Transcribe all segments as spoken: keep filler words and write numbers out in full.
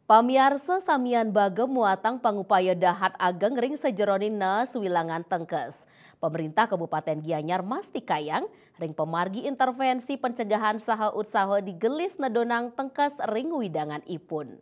Pamiarsa samian bagem muatang pangupaya dahat ageng ring sajeroning nes wilangan tengkes. Pemerintah Kabupaten Gianyar mastikayang ring pamargi intervensi pencegahan saha utsaha digelis nedonang tengkes ring widangan ipun.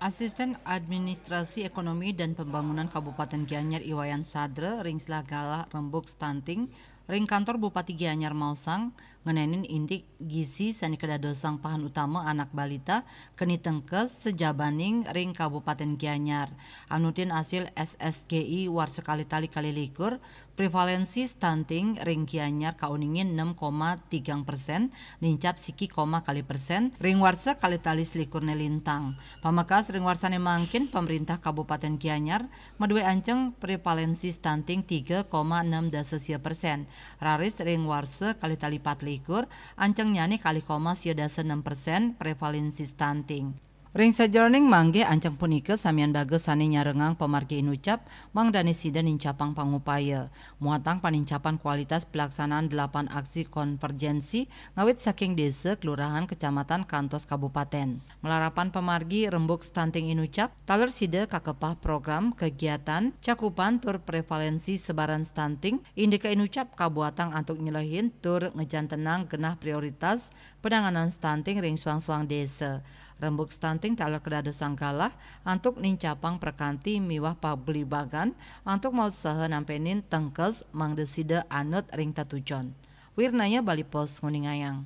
Asisten Administrasi Ekonomi dan Pembangunan Kabupaten Gianyar Iwayan Sadre ring selah galah rembuk stunting ring kantor Bupati Gianyar maosang, ngenenin indik gizi sane kadadosang pahan utama anak balita keni tengkes sajabaning ring Kabupaten Gianyar. Anutin asil S S G I warsa kali tali kali likur, prevalensi stunting ring Gianyar kauningin enam koma tiga persen, nincap siki koma kali persen ring warsa kali tali selikur ne lintang. Pamekas ring warsane mangkin, pemerintah Kabupaten Gianyar madue anceng prevalensi stunting tiga koma enam dasa sia persen. Raris ring warsa kali tali patlikur, ancengnyane kalih koma sia dasa enam persen prevalensi stunting. Ring sajeroning manggih anceng punika, samian baga sane nyarengang pamargi inucap, mangdane sida nincapang pangupaya. Muatang panincapan kualitas pelaksanaan delapan aksi konvergensi ngawit saking desa, kelurahan, kecamatan, kantos kabupaten. Malarapan pamargi rembuk stunting inucap, taler sida kakepah program, kegiatan, cakupan tur prevalensi sebaran stunting, indika inucap kabuatang antuk nyelehin tur ngejantenang genah prioritas penanganan stunting ring suang-suang desa. Rembuk stunting taler kadadosang galah antuk nincapang prakanti miwah pablibagan antuk mautsaha nampenin tengkes mangda sida anut ring tetujon. Wirnaya, Bali Post, nguningayang.